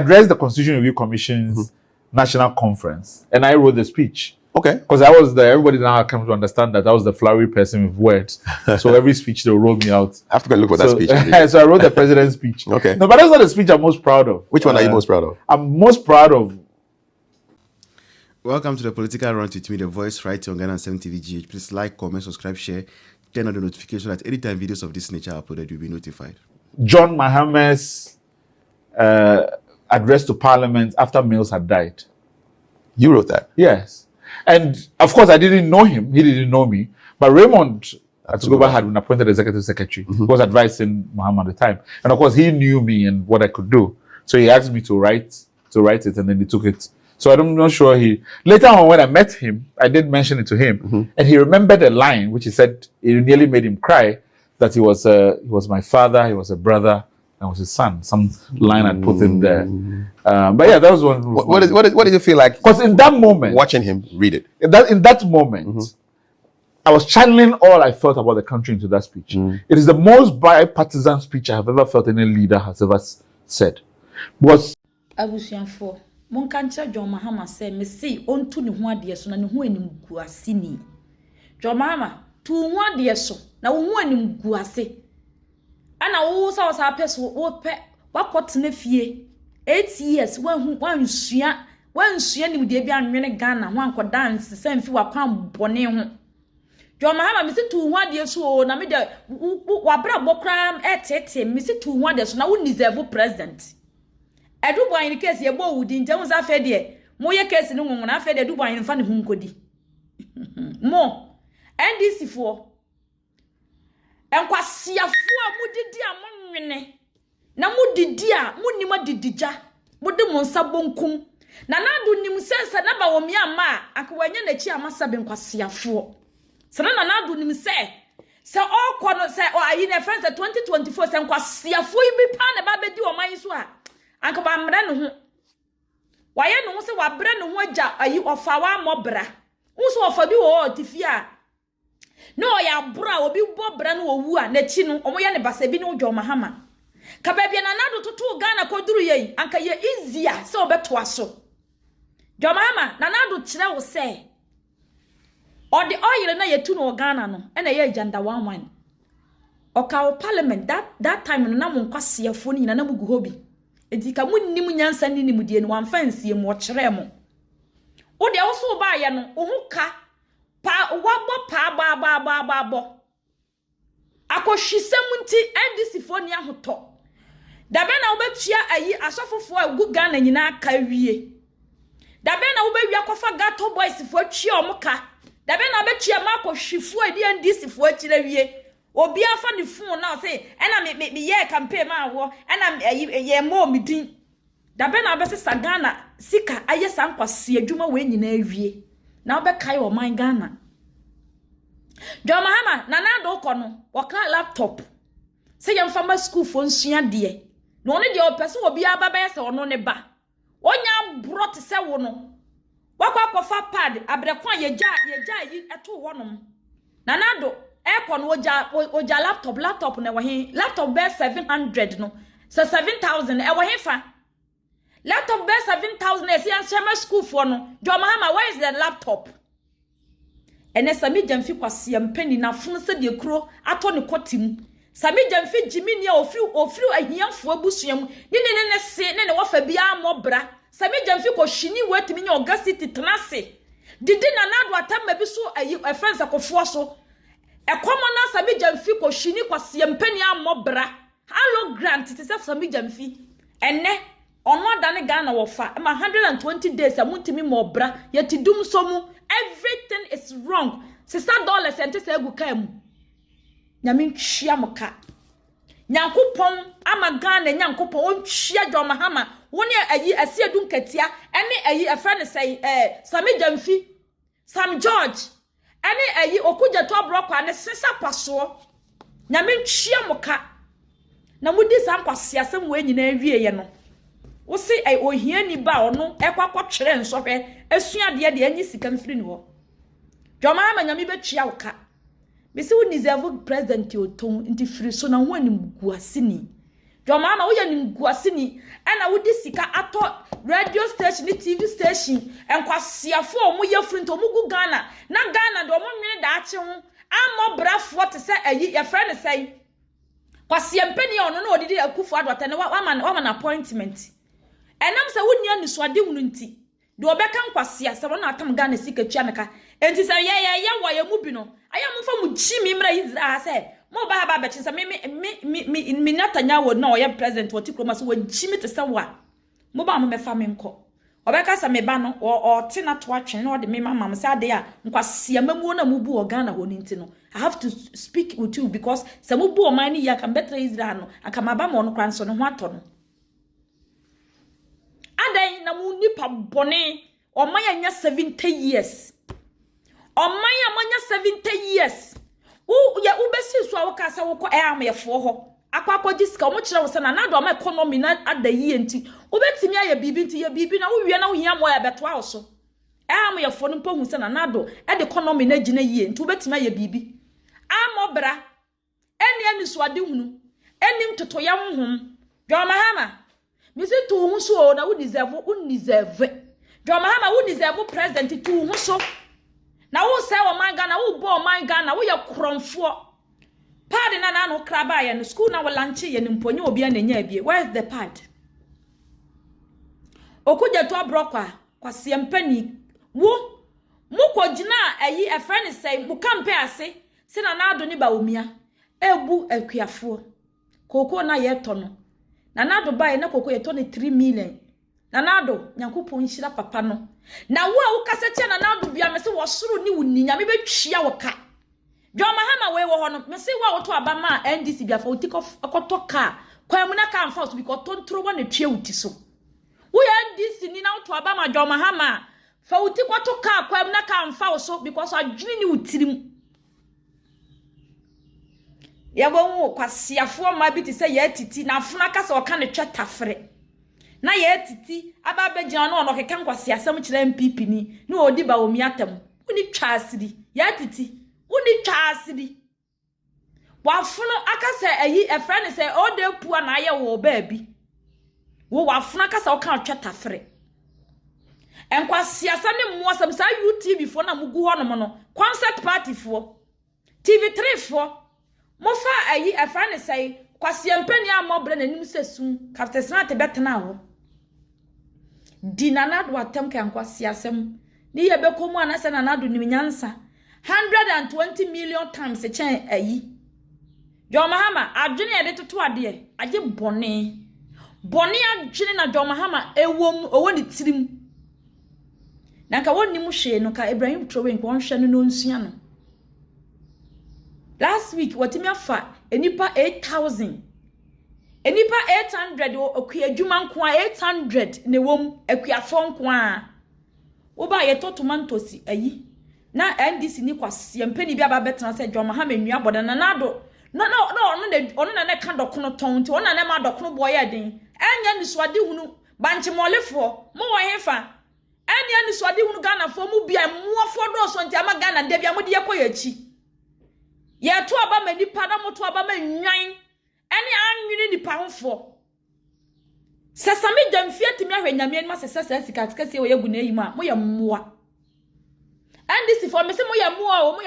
addressed the Constitution Review Commission's national conference, and I wrote the speech. Because I was there, everybody now comes to understand that I was the flowery person with words. So every speech, they'll roll me out. I have to go and look for that So, speech. So I wrote the president's speech. No, but that's not the speech I'm most proud of. Which one are you most proud of? I'm most proud of Welcome to the Political Rant with me, the voice, right here on Ghana 7 TV GH. Please like, comment, subscribe, share, turn on the notification that anytime videos of this nature are uploaded, you'll be notified. John Mahama's address to Parliament after Mills had died. You wrote that? Yes. And of course, I didn't know him. He didn't know me. But Raymond Atuguba had been appointed executive secretary. He was advising Mahama at the time. And of course, he knew me and what I could do. So he asked me to write it, and then he took it. So I'm not sure he. Later on, when I met him, I did mention it to him, and he remembered a line which he said it nearly made him cry, that he was my father, he was a brother, I was his son. Some line I put in there. But yeah, that was one. What did you feel like? Because in that moment, watching him read it, in that moment, I was channeling all I felt about the country into that speech. It is the most bipartisan speech I have ever felt any leader has ever said. Was Abusuafoɔ, monka nkyerɛ John Mahama sɛ mese ɔntu ne ho adeɛ so na ne ho anim gu ase ni. John Mahama, tu wo ho adeɛ so na wo ho anim gu ase. Ɛna wo sɛ wo saa pɛ so wopɛ wakɔtena fie 8 years, wanhu wansua nimdeɛ bi anwene Ghana ho ankɔda nsesa mfi wakwan bɔne ho. John Mahama, mese tu wo ho adeɛ so o, na me de wabrabɔ koraa ɛtetee. Mese tu wo ho adeɛ so na wo deserve president. Adu Boahen case yɛbɔ wo din nti ɛhu sɛ afei deɛ moyɛ case no nwonwona. Afei deɛ Adu Boahen fa ne ho nkɔdi. Mo NDC foɔ nkwasiafoɔ a modidi a monwene na modidi a monnim adidigya, mode mo nsa bonkum na nado nim sɛ na ba wɔ mmea ama a anka wanya n'akyi ama sɛbe nkwasiafoɔ sɛ na Nana nim sɛ ɔkɔ no sɛ ayi na ɛfɛn sɛ 2024 sɛ nkwasiafoɔ yi bi paa na ɛba abɛdi ɔman yi so a, anka wammerɛ ne ho. Wayɛ ne ho sɛ wabrɛ ne ho agya ayi ɔfa wammɔ bra. Wo sɛ ɔfa bi wɔ hɔ, ɔte fie a na ɔyɛ aboro a obi bɔ bra no wɔwu a n'akyi no ɔmoyɛ ne basa bi ne wodwa Ɔmahama ka baabi a Nana Addo totoo Ghana kɔduru yɛ yi, anka yɛ easy a sɛ ɔbɛtoa so. Dwamahama, Nana Addo kyerɛ wo sɛ ɔde ɔyere na yɛtu no wɔ Ghana no ɛna ɛyɛ agenda one one. Ɔka wɔ Parliament that time no na mo nkwasiafoɔ no nyinaa na mo gu hɔ bi eti ka mo nim nyansa ne nimdeɛ no wamfa nsie mu. Ɔkyerɛ mo wo deɛ wo so baayɛ no wo ho ka pa wabɔ paa baabaabaabaabɔ akɔhwisɛm nti NDC foɔ ni ahotɔ. Dabe na wobɛtua ayi asɔfofoɔ a egu Ghana nyinaa ka wie? Dabe na wobɛwia kɔfa Gato Boys foɔ atua ɔmo ka? Dabe na wobɛtua ma akɔhwifoɔ a ɛdi NDC foɔ akyerɛ wie? Obi afa ne phone na ɔsɛ ɛna me me meyɛ campaign ma awɔ ɛna ayi yɛ mmɔ mi din. Dabe na wobɛsesa Ghana sika ayɛ saa nkwasi adwuma wei nyinaa wie na wobɛkae ɔman Ghana? John Mahama, Nana Addo kɔ no wɔka laptop sɛ yɛmfa ma sukuufoɔ nsua deɛ na ɔno deɛ ɔpɛ sɛ obiara ba bɛyɛ sɛ ɔno ne ba ɔnya aborɔ te sɛ wo no wakɔ akɔfa pad abrɛko a yɛgya yi ɛto hɔnom. Nana Addo ɛkɔ no ogya laptop na ɛwɔ he? Laptop bɛyɛ 700 no sɛ 7,000 ɛwɔ he fa? Laptop bɛyɛ 7,000 ɛsɛ yɛn nhyɛn ma sukuufoɔ no. John Mahama, where is the laptop? Ɛnɛ Sammy Gyamfi kwasia mpani n'afono sɛdeɛ kuro atɔ ne kɔte mu. Sammy Gyamfi gyimi ni a ofiri ahiafoɔ abusua mu ne se ne wɔfa biara mmɔ bra. Sammy Gyamfi kɔ hwini wɔatumi nye ɔga city tena ase didi Nana Addo atama bi so ayi ɛfɛn sɛ kofoɔ so ɛkɔmɔ na Sammy Gyamfi kɔ hwini kwasia mpani ammɔ bra. Hello grant te sɛ Sammy Gyamfi ɛnɛ ɔno adane Ghana wɔfa ɛma 120 days a muntumi ma ɔbra yɛte dum so mu. Everything is wrong. Sisa dollars ɛnte sɛ egu kaa mu. Nyame ntua mo ka. Nyankopɔn ama Ghana Nyankopɔn ɔntua John Mahama wo ne ayi Asiedu Nketia ɛne ayi ɛfrɛ ne sɛ Sammy Gyamfi, Sam George ɛne ayi Okudzeto Ablakwa ne sesa pasoɔ. Nyame ntua mo ka na modi saa nkwasiasɛm wɔ nyinaa wieɛ no wosi ɛ ohiani ba a ɔno ɛkɔ akɔtwerɛ nsɔhwɛ esua adeɛ deɛ ɛnyi sika mfiri ne hɔ. John Mahama, Nyame bɛtua wo ka. Bisi wo deserve president otom nti firi so na ho anim gu ase ni. John Mahama woyɛ nimguaseni ɛna wode sika atɔ radio station ne TV station nkwaseafoɔ a wɔn yɛ firi nti wɔn gu Ghana na Ghana deɛ wɔn nwene daakye ho ammɔ brafoɔ te sɛ ayi yɛfrɛ no sɛn kwaseɛ mpanin a ɔno na ɔdidi Akufo Addo atɛ no wama wama no appointment ɛnam sɛ wonni anisoadehunu nti Deɛ ɔbɛka nkwaseasɛm ɔno na atam Ghana sika tua ne ka. Enti sɛ yɛ yɛ yɛ wɔ yɛn mu bi no, ayɛ a momfa mo gyimi mmra Israel ha sɛ mo ba ha ba abɛkye sɛ me me me me me me Netanyahu na ɔyɛ president ɔte kurom ha sɛ wagyimi te sɛ wo a, mo ba a mommɛfa me nkɔ. Ɔbɛka sɛ me ba no ɔte n'ato atwene na ɔde me ma ma mo sɛ adeɛ a nkwaseamamuo no a mobu wɔ Ghana hɔ no nti no, I have to speak with you because sɛ mobu ɔman no yie anka mebɛtra Israel no, anka maba ma ɔno koraa nso ne ho atɔ no. Adɛn na mo nipa bɔne ɔman a nya 70 years ɔman a moanya 70 years wo yɛ wobɛsi so a woka sɛ wokɔ ɛamyɛfoɔ hɔ akɔ akɔgye sika wɔn kyerɛ wo sɛ na nado ama economy na ada yie nti wobɛtumi ayɛ biribi nti yɛ biribi na wowie na wohia mmoa yɛbɛtoa wo so ɛamyɛfoɔ no mpo hu sɛ na nado ɛde economy na agyina yie nti wobɛtumi ayɛ biribi amɔ bra ɛnni anisoadehunu, ɛnni ntotoyɛ honhom. John Mahama, mesi to wo ho so o na wo deserve, wo deserve. John Mahama, wo deserve president, to wo ho so. Na wo sɛ ɔman Ghana, wo bɔ ɔman Ghana, wo yɛ korɔmfoɔ. Pad na na no kra ba yɛ no, school na wo lanche yɛ no mpo, nye obi na nya abie. Where is the pad? Okudzeto Ablakwa, kwasiampani, wo mokɔgyina ayi ɛfrɛ ne sɛ mo campaign ase sɛ na Nana Addo ne Bawumia ebu akuafoɔ kookoo na yɛtɔ no. Nana Addo baeɛ na kookoo yɛtɔ no 3 million. Nana Addo, Nyankopɔn nhyira papa no. Na wo a wokasa tia Nana Addo bia me sɛ wɔsoro ne wo ni Nyame bɛtwia wo ka. John Mahama wei wɔ hɔ no, me sɛ wo a woto aba ma NDC bia fa wo ti kɔtɔ kaa kwan mu na kaa mfa wo so bi kɔtɔ ntoro wɔ na tua wo ti so. Woyɛ NDC ni na woto aba ma John Mahama a, fa wo ti kɔto kaa kwan mu na kaa mfa wo so because adwene ne wo tirim. Yɛbɛhu kwasiafoɔ mmaa bi te sɛ yɛatiti na afono aka sɛ ɔka ne twɛ tafere na yɛatiti aba abɛgyina no ɔno ɔkeka nkwasiasɛm kyerɛ NPP ni na ɔdi Bawumia atam. Woni twa asiri yɛatiti woni twa asiri wafono aka sɛ ayi ɛfrɛ ne sɛ ɔde pua na ayɛ wɔ baabi wo wafono aka sɛ ɔka twɛ tafere nkwasiasɛm ne mmoasɛm saa UTV foɔ na mugu hɔnom no, concert party foɔ, TV3 foɔ, mofa ayi ɛfrɛ ne sɛ kwasiampani a mmɔbrɛ n'anim sɛ sum Captain Smart bɛtena hɔ di Nana Addo atam ka nkwasiasɛm ne yɛ bɛkɔ mu anasɛ Nana Addo nim nyansa 120 million times kyɛn ayi John Mahama adwene yɛde toto adeɛ agye bɔne bɔne adwene na John Mahama ɛwɔ mu ɛwɔ ne tirim na nka wɔnnim hwee no ka Ibrahim Traore nka ɔnhwɛ no na ɔnsua no. Last week wɔtumi afa nipa 8000, nipa 800 wɔ akua adwuma nko a 800 na ɛwɔ mu akuafoɔ nko a woba yɛtɔ tomatoes ayi na NDC ni kwaseɛ mpani bi aba bɛtena sɛ John Mahama nnua bɔda na Nado na na na ɔno na ɔno na na ka dɔkono tɔn nti ɔno na na ma dɔkono boɔ yɛ den. Ɛnyɛ nisuade hunu bankyemɔlefoɔ mo wɔ hefa ɛne anisoade hunu Ghanafoɔ mu bia mmoafoɔ dɔɔso nti ama Ghana da bia mode yɛkɔ yɛ akyi. Yɛto aba ma nipa na moto aba ma nnwan ɛne anwene nipa hofoɔ sɛ Sammy Gyamfi atumi ahwɛ Nyame anim asɛ sɛ saa sika kɛseɛ wɔ yɛgu n'ayi mu a moyɛ mmoa. NDC foɔ mese moyɛ mmoa o, moyɛ.